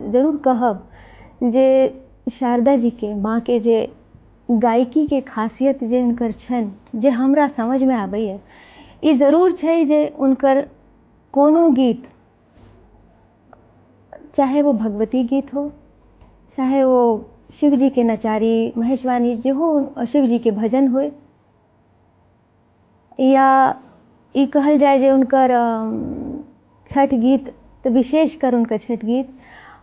जरूर कहब जे शारदा जीके, माँके जे गायकीके खासियत जे हुनकर छनि, जे हमरा समझमे आबैए, ई जरूर छै जे हुनकर कोनो गीत, चाहे वो भगवती गीत हो, चाहे वो शिवजीके नचारी, महेशवानी जेहो, शिवजीके भजन होइ, या ई कहल जाय जे हुनकर छठि गीत, तऽ विशेषकर हुनकर छठि गीत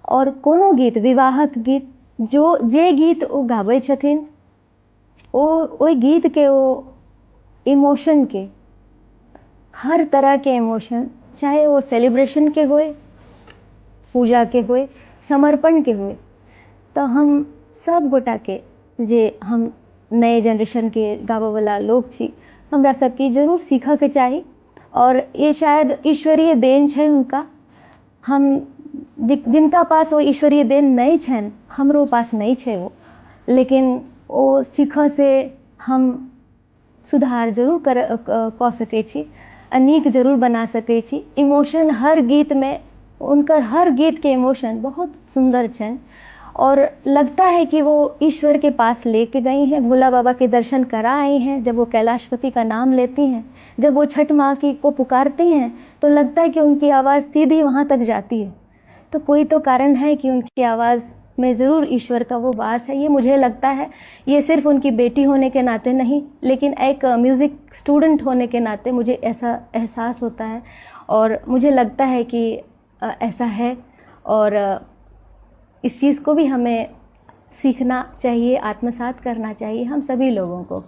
आओर कोनो गीत, विवाहक गीत, जो जे गीत ओ गाबै छथिन, ओ ओहि गीतके, ओ इमोशनके, हर तरहके इमोशन, चाहे ओ सेलिब्रेशनके होइ, पूजाके होइ, समर्पणके होइ, तऽ हम सब गोटाके, जे हम नए जेनरेशनके गाबऽवला लोक छी, हमरा सबके जरूर सीखऽके चाही। आओर ई शायद ईश्वरीय देन छै हुनका। हम जिनका पास ओ ईश्वरीय देन नहि छनि, हमरो पास नहि छै ओ, लेकिन ओ सीखऽसँ हम सुधार जरूर कऽ सकै छी आ नीक जरूर बना सकै छी। इमोशन हर गीतमे, हुनकर हर गीतके इमोशन बहुत सुन्दर छनि और लगता है कि वो ईश्वर के पास लेके गई हैं, भोला बाबा के दर्शन करा आई हैं। जब वो कैलाशपति का नाम लेती हैं, जब वो छठ माँ की को पुकारती हैं, तो लगता है कि उनकी आवाज़ सीधी वहाँ तक जाती है। तो कोई तो कारण है कि उनकी आवाज़ में ज़रूर ईश्वर का वो वास है, ये मुझे लगता है। ये सिर्फ उनकी बेटी होने के नाते नहीं, लेकिन एक म्यूज़िक स्टूडेंट होने के नाते मुझे ऐसा एहसास होता है और मुझे लगता है कि ऐसा है और इस चीज़ को भी हमें सीखना चाहिए, आत्मसात करना चाहिए हम सभी लोगों को।